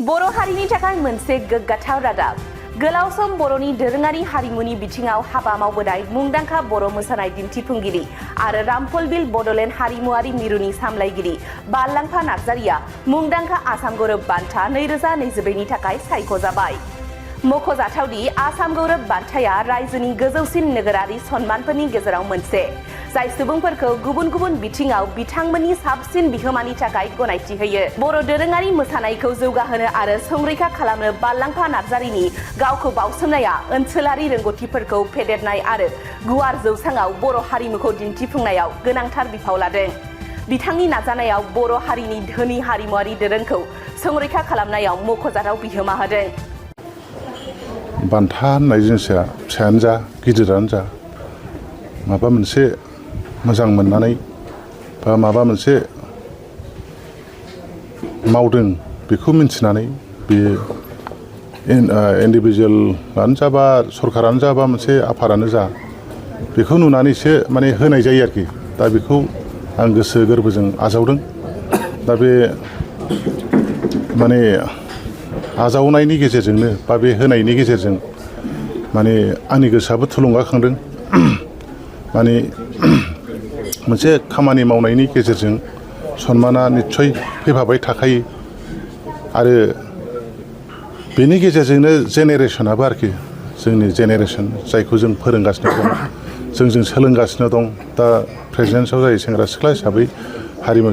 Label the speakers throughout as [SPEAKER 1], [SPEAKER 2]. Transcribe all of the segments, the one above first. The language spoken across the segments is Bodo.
[SPEAKER 1] बर' हारिनि थाखाय मोनसे गोग्गाथाव रादाब गोलाव सम बर'नि दोरोङारि हारिमुनि बिथिङाव हाबा मावबोनाय मुंदांखा बर' मोसानाय दिन्थिफुंगिरि आरो रामफलबिल बड'लेण्ड हारिमुआरि मिरुनि सामलायगिरि बारलांफा नार्जारिया मुंदांखा आसाम गौरब बान्था 2022 नि थाखाय सायख'जाबाय। मख'जाथावदि आसाम गौरब बान्थाया रायजोनि गोजौसिन नोगोरारि सन्मानफोरनि गेजेराव मोनसे, जाय सुबुंफोरखौ गुबुन गुबुन बिथिङाव बिथांमोननि साबसिन बिहोमानि थाखाय गनायथि होयो। बर' दोरोङारि मोसानायखौ जौगाहोनो आरो संरैखा खालामनो बारलांफा नार्जारिनि गावखौ बाउसोमनाया ओनसोलारि रोंग'थिफोरखौ फेदेरनाय आरो गुवार जौसाङाव बर' हारिमुखौ दिन्थिफुंनायाव गोनांथार बिफाव लादों। बिथांनि नाजानायाव बर' हारिनि धोनि हारिमुआरि दोरोंखौ संरैखा खालामनायाव मख'जाथाव बिहोमा होदों।
[SPEAKER 2] बान्था होननाय जिनिसा फिसायानो जा गिदिरानो जा माबा मोनसे मोजां मोननानै बा माबा मोनसे मावदों बेखौ मिन्थिनानै बे इन्डिभिजुवेलानो जा बा सरकारानो जा बा मोनसे आफादानो जा बेखौ नुनानैसो माने होनाय जायो आरोखि। दा बेखौ आं गोसो गोरबोजों आजावदों। दा बे माने आजावनायनि गेजेरजोंनो बा बे होनायनि गेजेरजों माने आंनि गोसोआबो थुलुंगाखांदों। माने मोनसे खामानि मावनायनि गेजेरजों सन्माना निस्सय फैफाबाय थाखायो आरो बेनि गेजेरजोंनो जेनेरेसनाबो आरोखि जोंनि जेनेरेसन जायखौ जों फोरोंगासिनो दं, जों सोलोंगासिनो दं। दा प्रेसिडेन्सआव जायो सेंग्रा सिख्ला हिसाबै हारिमु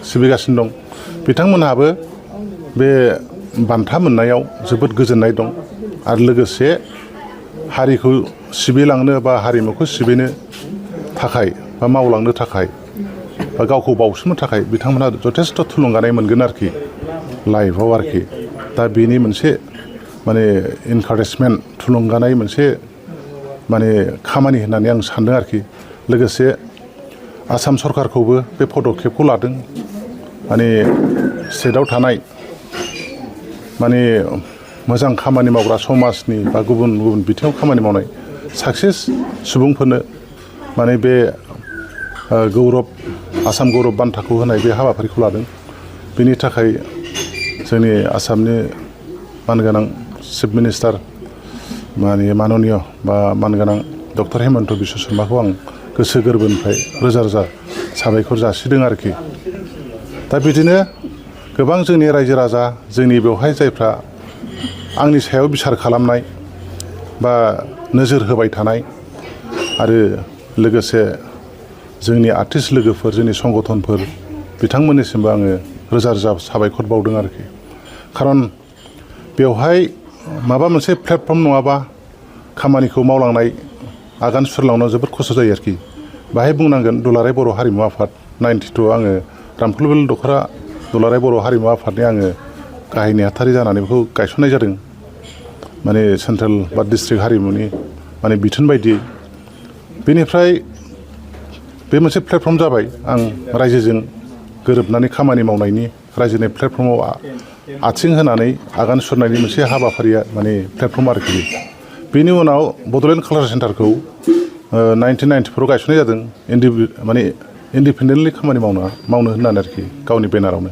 [SPEAKER 2] सिबिगासिनो दं। बिथांमोनहाबो बे बान्था मोननायाव जोबोद गोजोननाय दं आरो लोगोसे हारिखौ सिबिलांनो बा हारिमुखौ सिबिनो थाखाय बा मावलांनो थाखाय बा गावखौ बाउसोमनो थाखाय बिथांमोनहा जथेस्थ' थुलुंगानाय मोनगोन आरोखि लाइफआव आरोखि। दा बेनि मोनसे माने इनकारेजमेन्ट थुलुंगानाय मोनसे माने खामानि होननानै आं सान्दों आरोखि। लोगोसे आसाम सरकारखौबो बे पदक्षेपखौ लादों। माने स्टेटआव थानाय माने मोजां खामानि मावग्रा समाजनि बा गुबुन गुबुन बिथिङाव खामानि मावनाय साक्सेस सुबुंफोरनो माने बे आसाम गौरब बान्थाखौ होनाय बे हाबाफारिखौ लादों। बेनि थाखाय जोंनि आसामनि मानगोनां चिफ मिनिस्टार माननीय बा मानगोनां डक्टर हेमन्त बिश्व शर्माखौ आं गोसो गोरबोनिफ्राय रोजा रोजा साबायखर जासिदों आरोखि। दा बिदिनो गोबां जोंनि रायजो राजा जोंनि बेवहाय जायफ्रा आंनि सायाव बिसार खालामनाय बा नोजोर होबाय थानाय आरो लोगोसे जोंनि आर्टिस्ट लोगोफोर जोंनि संगठनफोर बिथांमोननिसिमबो आङो रोजा रोजा साबायखर बावदों आरोखि। खारन बेवहाय माबा मोनसे प्लेटफर्म नङाबा खामानिखौ मावलांनाय आगान सुरलांनायाव जोबोद खस्थ' जायो आरोखि। बाहाय बुंनांगोन दुलाराय बर' हारिमु आफाद 92 आङो रामफलबिल दुलाराय बर' हारिमु आफादनि आङो गाहाय नेहाथारि जानानै बेखौ गायसननाय जादों। माने सेन्ट्रेल बा डिस्ट्रिक्ट हारिमुनि माने बिथोन बायदियै। बेनिफ्राय बे मोनसे प्लेटफर्म जाबाय आं रायजोजों गोरोबनानै खामानि मावनायनि रायजोनि प्लेटफर्माव आथिं होनानै आगान सुरनायनि मोनसे हाबाफारिया माने प्लेटफर्म आरोखि। बेनि उनाव बड'लेण्ड कालचार सेन्टारखौ 1994 आव गायसननाय जादों। माने इन्डिपेन्डेन्टलि खामानि मावनो होननानै आरोखि गावनि बेनारावनो।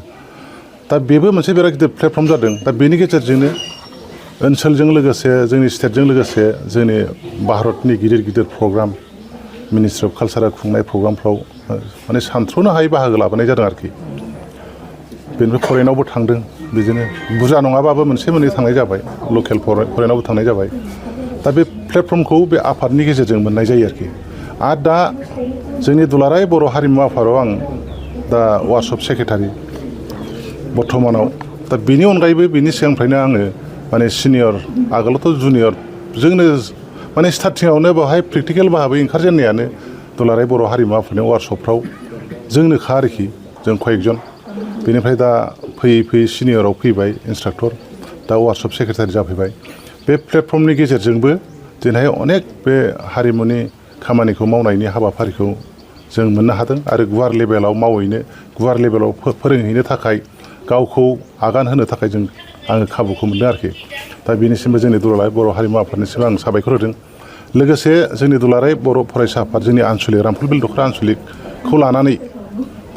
[SPEAKER 2] दा बेबो मोनसे बिराद गिदिर प्लेटफर्म जादों। दा बेनि गेजेरजोंनो ओनसोलजों लोगोसे जोंनि स्टेटजों लोगोसे जोंनि भारतनि गिदिर गिदिर प्रग्राम मिनिस्ट्रि अफ कालचारा खुंनाय प्रग्रामफ्राव माने सानथ्र'नो हायै बाहागो लाबोनाय जादों आरोखि। बेनिफ्राय फरेनावबो थांदों। बिदिनो बुरजा नङाबाबो मोनसे मोननै थांनाय जाबाय। लकेल फरेनावबो थांनाय जाबाय। दा बे प्लेटफर्मखौ बे आफादनि गेजेरजों मोननाय जायो आरोखि। आरो दा जोंनि दुलाराय बर' हारिमु आफादाव आं दा वार्कशप सेक्रेटारि बर्थमानाव। दा बेनि अनगायैबो बेनि सिगांनिफ्रायनो आङो माने सिनियर आगोलावथ' जुनियर जोंनो माने स्टार्टिङावनो बेवहाय प्रेक्टिकेल भाबै ओंखारजेननायानो दुलाराय बर' हारिमु आफादनि वार्कशपफ्राव जोंनोखा आरोखि जों कয়েকজন। बेनिफ्राय दा फैयै फैयै सिनियराव फैबाय इन्सट्राक्टर, दा वार्कशप सेक्रेटारि जाफैबाय। बे प्लेटफर्मनि गेजेरजोंबो दिनैहाय अनेक बे हारिमुनि खामानिखौ मावनायनि हाबाफारिखौ जों मोननो हादों आरो गुवार लेभेलाव मावहैनो गुवार लेभेलाव फोरोंहैनो थाखाय गावखौ आगान होनो थाखाय आङो खाबुखौ मोनदों आरोखि। दा बेनिसिमबो जोंनि दुलाराय बर' हारिमु आफादनिसिम आं साबायखर होदों। लोगोसे जोंनि दुलाराय बर' फरायसा आफाद जोंनि आनसलिक रामफलबिल दख'रा आनसलिकखौ लानानै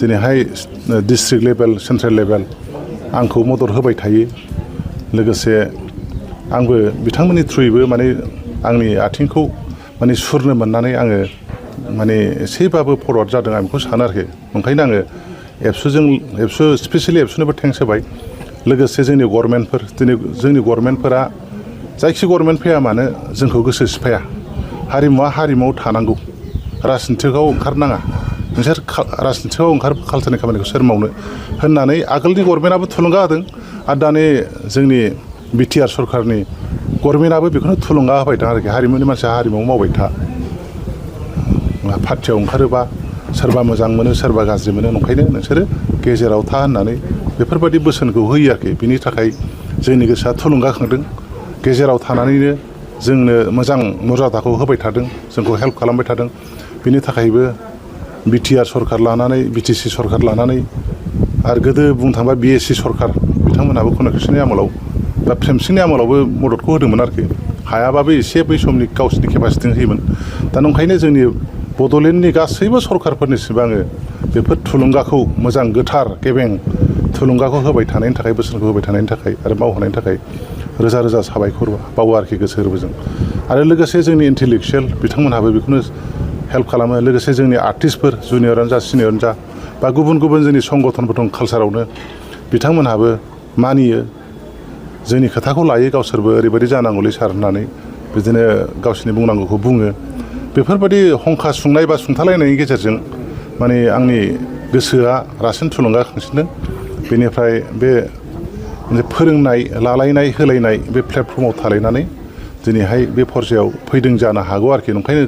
[SPEAKER 2] दिनैहाय डिस्ट्रिक्ट लेभेल सेन्ट्रेल लेभेल आंखौ मदद होबाय थायो लोगोसे आंबो बिथांमोननि थ्रुयैबो माने आंनि आथिंखौ माने सुरनो मोननानै आङो माने एसेबाबो फरवार्ड जादों आं बेखौ सानो आरोखि ओंखायनो आङो एबसु स्पेसियेलि एबसुनोबो थेंक्स होबाय लोगोसे जोंनि गभर्नमेन्टफोर दिनै जोंनि गभर्नमेन्टफोरा जायखि गभर्नमेन्ट फैया मानो जोंखौ गोसो सिफाया हारिमुवा हारिमुआव थानांगौ राजनिथिकआव ओंखारनाङा नोंसोर राजनिथिकआव ओंखार कालसारनि खामानिखौ सोर मावनो होननानै आगोलनि गभर्नमेन्टआबो थुलुंगा होदों आरो दानि जोंनि बिटिआर सरकारनि गभर्नमेन्टआबो बेखौनो थुलुंगा होबाय दं आरोखि हारिमुनि मानसिया हारिमुआव मावबाय था पार्टियाव ओंखारोबा सोरबा मोजां मोनो सोरबा गाज्रि मोनो ओंखायनो नोंसोरो गेजेराव था होननानै बेफोरबायदि बोसोनखौ होयो आरोखि बिनि थाखाय जोंनि गोसोआ थुलुंगाखांदों गेजेराव थानानैनो जोंनो मोजां मर्यादाखौ होबाय थादों जोंखौ हेल्प खालामबाय थादों बिनि थाखायबो बिटिआर सरकार लानानै बिटिसि सरकार लानानै आरो गोदो बुंनो थाङोबा बिएसि सरकार बिथांमोनहाबो कनस्टिटिउसननि आमोलाव दा फ्रेमसिंनि आमोलावबो मददखौ होदोंमोन आरोखि हायाबाबो एसे बै समनि गावसिनि केपासिटिजों होयोमोन दा ओंखायनो जोंनि बड'लेण्डनि गासैबो सरकारफोरनिसिम आङो बेफोर थुलुंगाखौ मोजां गोथार गेबें थुलुंगाखौ होबाय थानायनि थाखाय बोसोनखौ होबाय थानायनि थाखाय आरो मावहोनायनि थाखाय रोजा रोजा साबायखर बावो आरोखि गोसो गोरबोजों आरो लोगोसे जोंनि इन्टेलेक्सुयेल बिथांमोनहाबो बेखौनो हेल्प खालामो लोगोसे जोंनि आर्टिस्टफोर जुनियरानो जा सिनियरानो जा बा गुबुन गुबुन जोंनि संगठनफोर दं कालसारावनो बिथांमोनहाबो मानियो जोंनि खोथाखौ लायो गावसोरबो ओरैबायदि जानांगौलै सार होननानै बिदिनो गावसोरनि बुंनांगौखौ बुङो बेफोरबायदि हंखा सुंनाय बा सुंथालायनायनि गेजेरजों माने आंनि गोसोआ रासिन थुलुंगाखांसिनदों बेनिफ्राय बे फोरोंनाय लालायनाय होलायनाय बे प्लेटफर्माव थालायनानै दिनैहाय बे फरसायाव फैदों जानो हागौ आरोखि ओंखायनो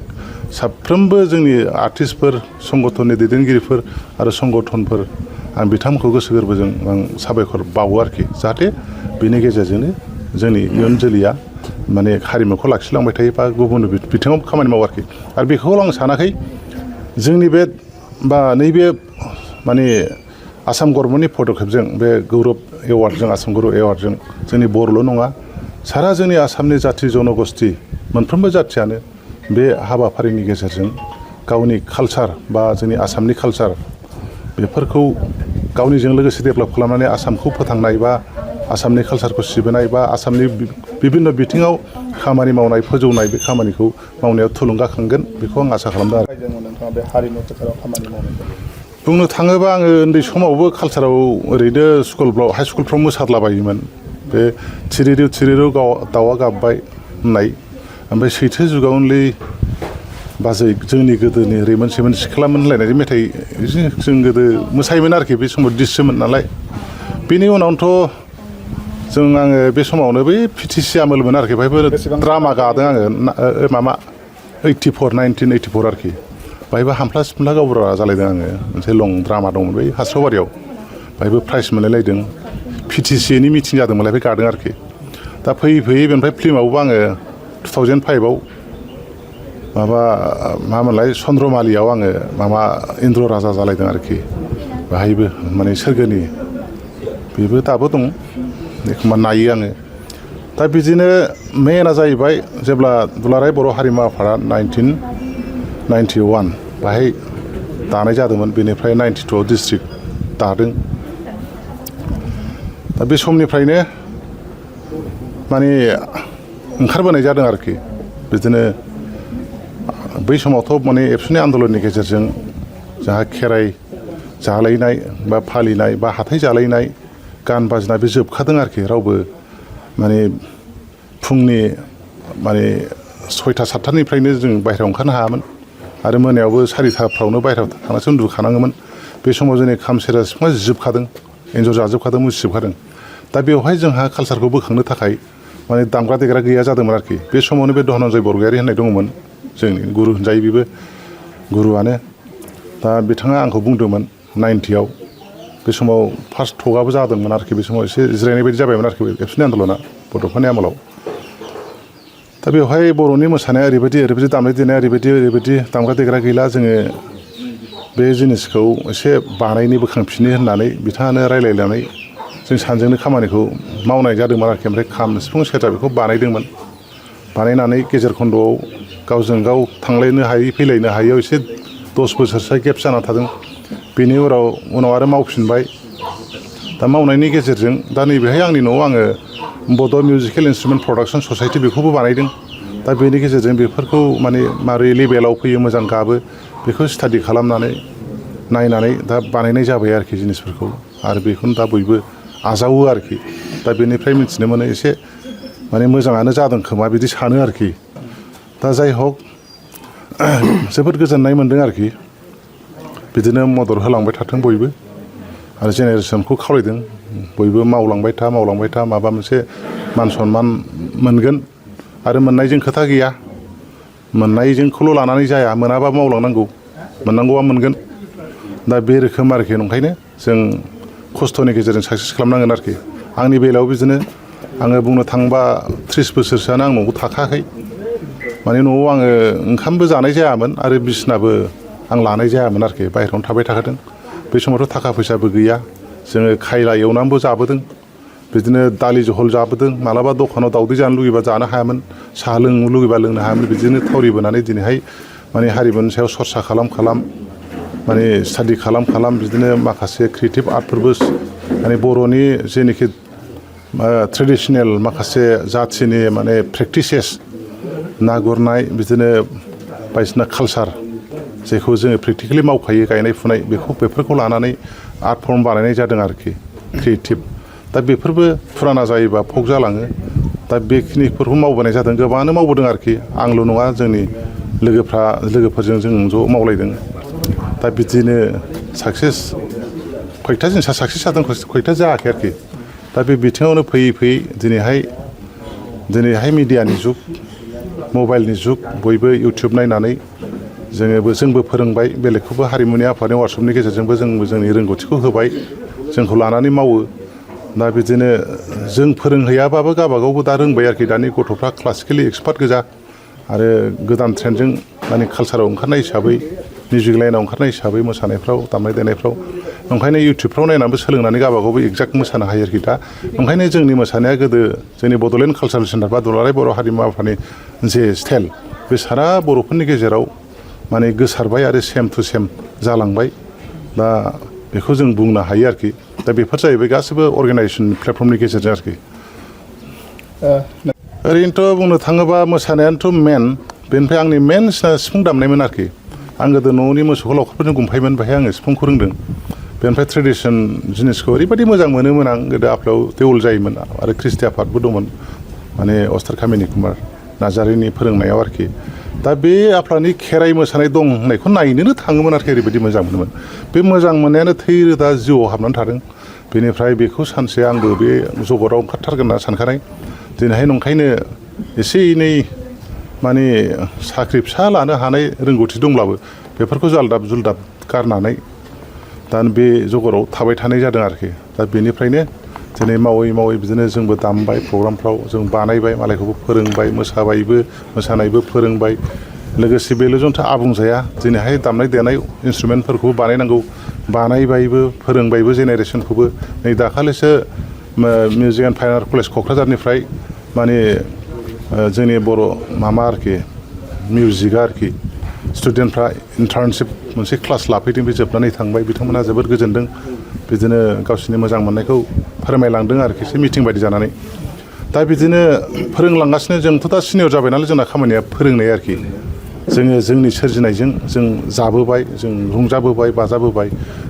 [SPEAKER 2] साफ्रोमबो जोंनि आर्टिस्टफोर संगठननि दैदेनगिरिफोर आरो संगठनफोर आं बिथांमोनखौ गोसो गोरबोजों आं साबायखर बावो आरोखि जाहाथे बेनि गेजेरजोंनो जोंनि इयुन जोलैया माने हारिमुखौ लाखिलांबाय थायो बा गुबुन बिथिङाव खामानि मावो आरोखि आरो बेखौ आं सानाखै जोंनि बे बा नैबे माने आसाम गभर्नमेन्टनि पदक्षेपजों बे गौरब एवार्डजों आसाम गौरब एवार्डजों जोंनि बर'ल' नङा सारा जोंनि आसामनि जाथि जनगोष्ठी मोनफ्रोमबो जाथियानो बे हाबाफारिनि गेजेरजों गावनि कालसार बा जोंनि आसामनि कालसार बेफोरखौ गावनिजों लोगोसे डेभेलप खालामनानै आसामखौ फोथांनाय बा आसामनि कालसारखौ सिबिनाय बा आसामनि बिभिन्न बिथिङाव खामानि मावनाय फोजौनाय बे खामानिखौ मावनायाव थुलुंगाखांगोन बेखौ आं आसा खालामदों आरो
[SPEAKER 3] नोंथाङा बे हारिमु फोथाराव खामानि मावनाय
[SPEAKER 2] बुंनो थाङोबा आङो उन्दै समावबो कालसाराव ओरैनो स्कुलफ्राव हाइ स्कुलफ्राव मोसादलाबायोमोन बे थिरिरु दाउआ गाबबाय होननाय ओमफ्राय सैथो जुगावनोलै बाजै जोंनि गोदोनि रैमोन सैमोन सिख्लामोन होनलायनाय मेथाइ जों गोदो मोसायोमोन आरोखि बे समाव डिसमोन नालाय बेनि उनावथ' आङो बे समावनो बै पिटिसि आमोलमोन आरोखि बेहायबो ड्रामा गादों आङो माबा 1984 आरोखि बाहायबो हामफ्ला सिमफ्ला गावबुरा जालायदों आङो मोनसे लं ड्रामा दंमोन बै हास्रावबारियाव बाहायबो प्राइज मोनलायलायदों पिटिसिनि मिटिं जादोंमोनलाय बे गादों आरोखि दा फैयै बेनिफ्राय फिल्मावबो आङो 2005आव मामोनलाय चन्द्रमालियाव आङो इन्द्र राजा जालायदों आरोखि बाहायबो माने सोरगोनि बेबो दाबो दं एखमबा नायो आङो दा बिदिनो मेना जाहैबाय जेब्ला दुलाराय बर' हारिमु आफादा 1991 बाहाय दानाय जादोंमोन बेनिफ्राय 92आव डिस्ट्रिक्ट दादों दा बे समनिफ्रायनो माने ओंखारबोनाय जादों आरोखि बिदिनो बै समावथ' माने एबसुनि आन्दलननि गेजेरजों जोंहा खेराइ जालायनाय बा फालिनाय बा हाथाइ जालायनाय गान बाजना बे जोबखादों आरोखि रावबो माने फुंनि माने 6टा 7टानिफ्रायनो जों बाहेरायाव ओंखारनो हायामोन आरो मोनायावबो 4टाफ्रावनो बाहेरायाव थांनासो उन्दुखानाङोमोन बे समाव जोंनि खाम सेरजा सिफुङा जिजोबखादों एन्जर जाजोबखादों मुसिजोबखादों दा बेवहाय जोंहा कालसारखौ बोखांनो थाखाय माने दामग्रा देग्रा गैया जादोंमोन आरोखि बे समावनो बे धनन्जय बरगयारि होननाय दङमोन जोंनि गुरु होनजायो बेबो गुरुआनो दा बिथाङा आंखौ बुंदोंमोन 90आव बे समाव फार्स्ट टकआबो जादोंमोन आरोखि बे समाव एसे जिरायनाय बायदि जाबायमोन आरोखि एबसुनि आन्दलना बड'फानि आमोलाव दा बेवहाय बर'नि मोसानाया ओरैबायदि दामनाय देनाया ओरैबायदि दामग्रा देग्रा गैला जोङो बे जिनिसखौ एसे बानायनि बोखांफिनो होननानै बिथाङानो रायलायनानै जों सानजोंनो खामानिखौ मावनाय जादोंमोन आरोखि ओमफ्राय खाम सिफुं सेरजा बेखौ बानायदोंमोन बानायनानै गेजेर खन्द'आव गावजों गाव थांलायनो हायै फैलायनो हायैयाव एसे 10 बोसोरसो गेप जाना थादों बेनि उनाव आरो मावफिनबाय दा मावनायनि गेजेरजों दा नैबेहाय आंनि न'आव आङो बड' मिउजिकेल इन्सट्रुमेन्ट प्रडाक्सन ससाइटि बेखौबो बानायदों दा बेनि गेजेरजों बेफोरखौ माने मारै लेभेलाव फैयो मोजां गाबो बेखौ स्टाडि खालामनानै नायनानै दा बानायनाय जाबाय आरोखि जिनिसफोरखौ आरो बेखौनो दा बयबो आजावो आरोखि दा बेनिफ्राय मिथिनो मोनो एसे माने मोजाङानो जादों खोमा बिदि सानो आरोखि दा जाय हक जोबोद गोजोननाय मोन्दों आरोखि बिदिनो मदद होलांबाय थाथों बयबो आरो जेनेरेसनखौ खावलायदों बयबो मावलांबाय था माबा मोनसे मान सनमान मोनगोन आरो मोननायजों खोथा गैया मोननायजोंखौल' लानानै जाया मोनाबा मावलांनांगौ मोननांगौआ मोनगोन दा बे रोखोम आरोखि नंखायनो जों खस्थ'नि गेजेरजों साक्सेस खालामनांगोन आरोखि आंनि बेलायाव बिदिनो आङो बुंनो थांबा 30 बोसोरसोआनो आं न'आव थाखायाखै माने न'आव आङो ओंखामबो जानाय जायामोन आरो बिसिनाबो आं लानाय जायामोन आरोखि बाहेरायावनो थाबाय थाखादों बे समावथ' थाखा फैसाबो गैया जोङो खायला एवनानैबो जाबोदों बिदिनो दालि जहल जाबोदों मालाबा दखानाव दावदै जानो लुगैबा जानो हायामोन साहा लोंनो लुगैबा लोंनो हायामोन बिदिनो थावरिबोनानै दिनैहाय माने हारिमुनि सायाव सरसा खालाम माने स्टाडि खालाम बिदिनो माखासे क्रिएटिभ आर्टफोरबो माने बर'नि जेनोखि ट्रेडिसनेल माखासे जाथिनि माने प्रेक्टिसेस ना गुरनाय बिदिनो बायदिसिना कालसार जेखौ जोङो प्रेक्टिकेलि मावखायो गायनाय फुनाय बेफोरखौ लानानै आर्ट फर्म बानायनाय जादों आरोखि क्रिएटिभ दा बेफोरबो फुराना जायोबा फक जालाङो दा बेखिनिफोरखौ मावबोनाय जादों गोबाङानो मावबोदों आरोखि आंल' नङा जोंनि लोगोफोरजों जों ज' मावलायदों दा बिदिनो साक्सेस खयथा जिनिसा साक्सेस जादों खयथा जायाखै आरोखि दा बे बिथिङावनो फैयै दिनैहाय मिडियानि जुग मबाइलनि जुग बयबो इउटुब नायनानै जोंबो फोरोंबाय बेलेगखौबो हारिमुनि आफादनि वार्कशपनि गेजेरजोंबो जोंबो जोंनि रोंगौथिखौ होबाय जोंखौ लानानै मावो दा बिदिनो जों फोरोंहैयाबाबो गावबागावबो दा रोंबाय आरोखि दानि गथ'फ्रा क्लासिकेलि एक्सपार्ट गोजा आरो गोदान ट्रेन्डजों माने कालसाराव ओंखारनाय हिसाबै मिउजिक लाइनाव ओंखारनाय हिसाबै मोसानायफ्राव दामनाय देनायफ्राव ओंखायनो इउटुबफ्राव नायनानैबो सोलोंनानै गावबागावबो एक्जाक्ट मोसानो हायो आरोखि दा ओंखायनो जोंनि मोसानाया गोदो जोंनि बड'लेण्ड कालसारेल सेन्टार बा दुलाराय बर' हारिमु आफादनि जे स्टाइल बे सारा बर'फोरनि गेजेराव माने गोसारबाय आरो सेम टु सेम जालांबाय दा बेखौ जों बुंनो हायो आरोखि दा बेफोर जाहैबाय गासैबो अर्गानाइजेसन प्लेटफर्मनि गेजेरजों आरोखि ओरैनोथ' बुंनो थाङोबा मोसानायानोथ' मेन बेनिफ्राय आंनि मेन सिफुं दामनायमोन आरोखि आं गोदो न'नि मोसौखौ लावखारफोरजों गुमफायोमोन बेहाय आङो सिफुंखौ रोंदों बेनिफ्राय ट्रेडिसन जिनिसखौ ओरैबायदि मोजां मोनोमोन आं गोदो आफादाव देउल जायोमोन आरो ख्रिस्टि आफादबो दंमोन माने अस्तार कामिनि कुमार नार्जारिनि फोरोंनायाव आरोखि दा बे आफादनि खेराइ मोसानाय दं होननायखौ नायनोनो थाङोमोन आरोखि ओरैबायदि मोजां मोनोमोन बे मोजां मोननायानो थै रोदा जिउआव हाबनानै थादों बेनिफ्राय बेखौ सानसे आंबो बे जगतआव ओंखारथारगोन होनना सानखानाय दिनैहाय नंखायनो एसे एनै माने साख्रि फिसा लानो हानाय रोंगौथि दंब्लाबो बेफोरखौ जालदाब जुलदाब गारनानै दा बे जगराव थाबाय थानाय जादों आरोखि दा बेनिफ्रायनो दिनै मावै बिदिनो जोंबो दामबाय प्रग्रामफ्राव जों बानायबाय मालायखौबो फोरोंबाय मोसानायबो फोरोंबाय लोगोसे बेल'जोंथ' आबुं जाया दिनैहाय दामनाय देनाय इन्सट्रुमेन्टफोरखौबो बानायनांगौ बानायबायबो फोरोंबायबो जेनेरेसनखौबो नै दाखालिसो music and fine art college क'क्राझारनिफ्राय माने जोंनि बर' मामा आरोखि मिउजिकआ आरोखि स्टुडेन्टफ्रा इन्टार्नशिप मोनसे क्लास लाफैदों बे जोबनानै थांबाय बिथांमोना जोबोद गोजोनदों बिदिनो गावसोरनि मोजां मोननायखौ फोरमायलांदों आरोखि एसे मिटिं बायदि जानानै दा बिदिनो फोरोंलांगासिनो जोंथ' दा सिनियर जाबाय नालाय जोंना खामानिया फोरोंनाय आरोखि जोङो जोंनि सोरजिनायजों जों जाबोबाय जों रंजाबोबाय बाजाबोबाय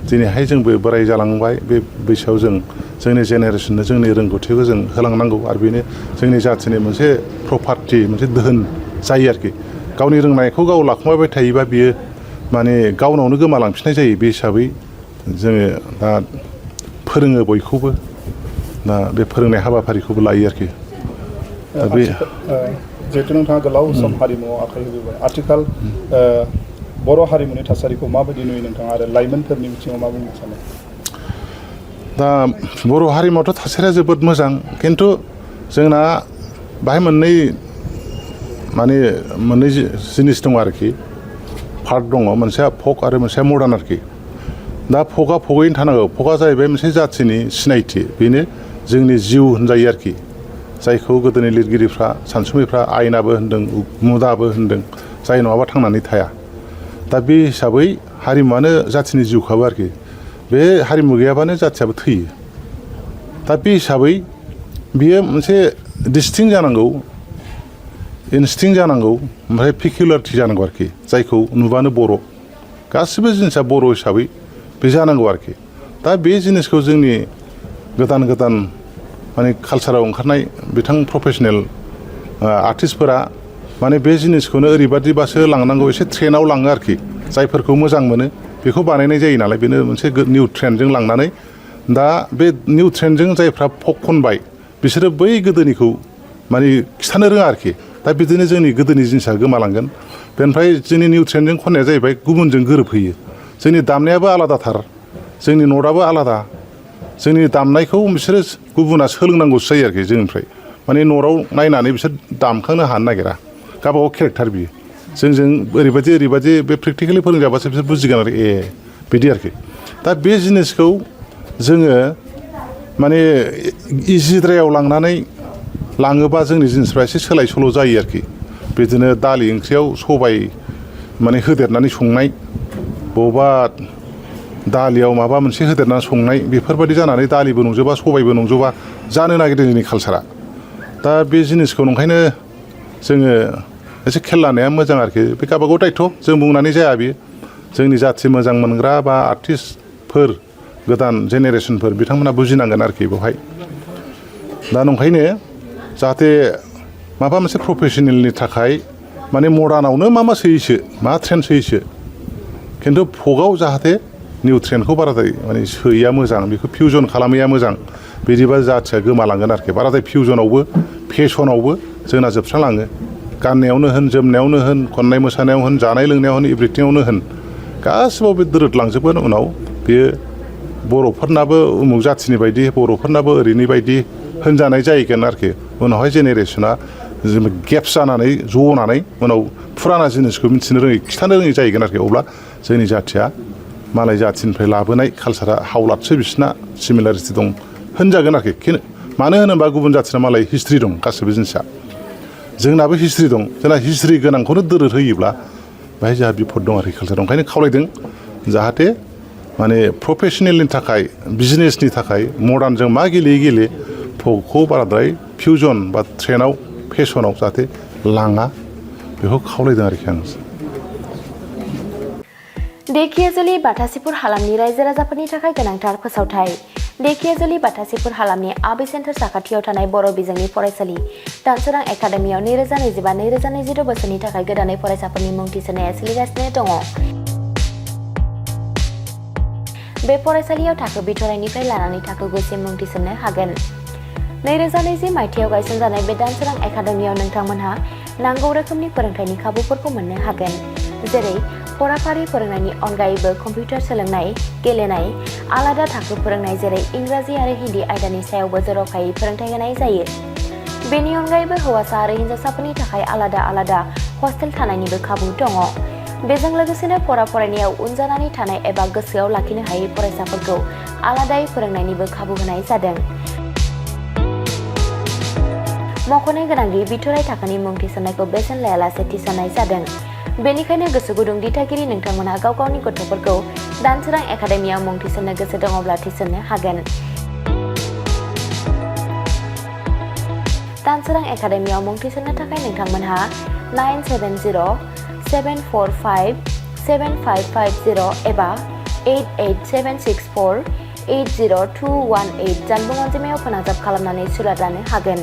[SPEAKER 2] दिनैहाय जोंबो बोराय जालांबाय बे बैसोआव जों जोंनि जेनेरेसननो जोंनि रोंगौथिखौ जों होलांनांगौ आरो बेनो जोंनि जाथिनि मोनसे प्रपार्टि मोनसे दोहोन जायो आरोखि गावनि रोंनायखौ गाव लाखुमाबाय थायोबा बियो माने गावनावनो गोमालांफिननाय जायो बे हिसाबै जोङो दा फोरोङो बयखौबो दा बे फोरोंनाय हाबाफारिखौबो लायो आरोखि दा बे
[SPEAKER 3] जिहेतु नोंथाङा गोलाव सम हारिमुआव आखाइ होबोबाय आथिखाल बर' हारिमुनि थासारिखौ माबायदि नुयो नोंथाङा आरो लाइमोनफोरनि बिथिङाव मा बुंनो सानो
[SPEAKER 2] दा बर' हारिमुआवथ' थासारिया जोबोद मोजां खिन्थु जोंना बाहाय मोननै जिनिस दङ आरोखि पार्ट दङ मोनसेया फक आरो मोनसेया मडार्न आरोखि दा फकआ फकैनो थानांगौ फकआ जाहैबाय मोनसे जाथिनि सिनायथि बेनो जोंनि जिउ होनजायो आरोखि जायखौ गोदोनि लिरगिरिफ्रा सानसुमैफ्रा आयनाबो होनदों मुदाबो होनदों जाय नङाबा थांनानै थाया दा बे हिसाबै हारिमुवानो जाथिनि जिउखाबो आरोखि बे हारिमु गैयाबानो जाथियाबो थैयो दा बे हिसाबै बियो मोनसे डिस्टिंक्ट जानांगौ इनस्टिंक्ट जानांगौ ओमफ्राय पिकुलारिटि जानांगौ आरोखि जायखौ नुबानो बर' गासिबो जिनिसा बर' हिसाबै बे जानांगौ आरोखि दा बे जिनिसखौ जोंनि गोदान गोदान माने कालसाराव ओंखारनाय बिथां प्रफेसनेल आर्टिस्टफोरा माने बे जिनिसखौनो ओरैबादिबासो लांनांगौ एसे ट्रेन्डआव लाङो आरोखि जायफोरखौ मोजां मोनो बेखौ बानायनाय जायो नालाय बेनो मोनसे निउ ट्रेन्डजों लांनानै दा बे निउ ट्रेन्डजों जायफ्रा फक खनबाय बिसोरो बै गोदोनिखौ माने खिथानो रोङा आरोखि दा बिदिनो जोंनि गोदोनि जिनिसा गोमालांगोन बेनिफ्राय जोंनि निउ ट्रेन्डजों खननाया जाहैबाय गुबुनजों गोरोबहैयो जोंनि दामनायाबो आलादाथार जोंनि नटआबो आलादा जोंनि दामनायखौ बिसोरो गुबुना सोलोंनांगौसो जायो आरोखि जोंनिफ्राय माने नटआव नायनानै बिसोर दामखांनो हानो नागिरा गावबागाव केरेक्टार बियो जोंजों ओरैबायदि बे प्रेक्टिकेलि फोरोंजाबासो बिसोर बुजिगोन आरो बिदि आरोखि दा बे जिनिसखौ जोङो माने इजिद्रायाव लांनानै लाङोबा जोंनि जिनिसफ्रा एसे सोलाय सोल' जायो आरोखि बिदिनो दालि ओंख्रियाव सबाय माने होदेरनानै संनाय बबेबा दालियाव माबा मोनसे होदेरनानै संनाय बेफोरबायदि जानानै दालिबो नंजोबा सबायबो नंजोबा जानो नागिरदों जोंनि कालसारा दा बे जिनिसखौ ओंखायनो जोङो एसे खेल लानाया मोजां आरोखि बे गावबागाव दायथ' जों बुंनानै जाया बियो जोंनि जाथि मोजां मोनग्रा बा आर्टिस्टफोर गोदान जेनेरेसनफोर बिथांमोना बुजिनांगोन आरोखि बेवहाय दा नंखायनो जाहाथे माबा मोनसे प्रफेसनेलनि थाखाय माने मडार्नावनो मा सोयोसो मा ट्रेन्ड सोयोसो खिन्थु फकआव जाहाथे निउ ट्रेन्डखौ बाराद्राय माने सोयैया मोजां बेखौ फिउजन खालामैया मोजां बिदिबा जाथिया गोमालांगोन आरोखि बाराद्राय फिउजनावबो फेसनावबो जोंना जोबस्रांलाङो गाननायावनो होन जोमनायावनो होन खननाय मोसानायाव होन जानाय लोंनायाव होन एभ्रिथिङावनो होन गासिबाव बे दोरोदलांजोबगोन उनाव बेयो बर'फोरनाबो उमुक जाथिनि बायदि बर'फोरनाबो ओरैनि बायदि होनजानाय जाहैगोन आरोखि उनावहाय जेनेरेसना गेप्स जानानै ज'नानै उनाव फुराना जिनिसखौ मिथिनो रोङै खिथानो रोङै जाहैगोन आरोखि अब्ला जोंनि जाथिया मालाय जाथिनिफ्राय लाबोनाय कालसारा हावलादसो बिसिना सिमिलारिटि दं होनजागोन आरोखि मानो होनोबा गुबुन जाथिना मालाय हिस्ट्रि दं गासिबो जिनिसा जोंनाबो हिस्ट्रि दं जोंना हिस्ट्रि गोनांखौनो दोरोद होयोब्ला बेहाय जोंहा बिफद दं आरोखि कालसाराव ओंखायनो खावलायदों जाहाथे माने प्रफेसनेलनि थाखाय बिजनेसनि थाखाय मडार्नजों मा गेले फकखौ बाराद्राय फिउजन बा ट्रेन्डआव फेसनाव जाहाथे लाङा बेखौ खावलायदों आरोखि आं
[SPEAKER 4] देखियाजुलि बाथासिपुर हालामनि रायजो राजाफोरनि थाखाय गोनांथार फोसावथाय देखियाजुलि बाथासिपुर हालामनि आबै सेन्टार साखाथियाव थानाय बर' बिजोंनि फरायसालि दानसोरां एकाडेमियाव 2025-2026 बोसोरनि थाखाय गोदानै फरायसाफोरनि मुं थिसननाया सोलिगासिनो दङ। बे फरायसालियाव थाखो बिथराइनिफ्राय लानानै थाखो गुसिम मुं थिसननो हागोन। 2020 मायथाइयाव गायसनजानाय बे दानसोरां एकाडेमियाव नोंथांमोनहा नांगौ रोखोमनि फोरोंथायनि खाबुफोरखौ मोननो हागोन जेरै फराफारि फोरोंनायनि अनगायैबो कम्पिउटार सोलोंनाय गेलेनाय आलादा थाखो फोरोंनाय जेरै इंराजि आरो हिन्दी आयदानि सायावबो जर'खायै फोरोंथाय होनाय जायो। बेनि अनगायैबो हौवासा आरो हिन्जावसाफोरनि थाखाय आलादा हस्टेल थानायनिबो खाबु दङ। बेजों लोगोसेनो फरायनायाव उन जानानै थानाय एबा गोसोआव लाखिनो हायै फरायसाफोरखौ आलादायै फोरोंनायनिबो खाबु होनाय जादों। मख'नो गोनांदि बिथराइ थाखोनि मुं थिसननायखौ बेसेन लायालासे थिसननाय जादों। बेनिखायनो गोसो गुदुं दिथागिरि नोंथांमोनहा गाव गावनि गथ'फोरखौ दानसोरां एकाडेमियाव मुं थिसननो गोसो दङब्ला थिसननो हागोन। दानसोरां एकाडेमियाव मुं थिसननो थाखाय नोंथांमोनहा 977074575550 एबा 88764802118 जानबुं अनजिमायाव फोनांजाब खालामनानै सुलाद लानो हागोन।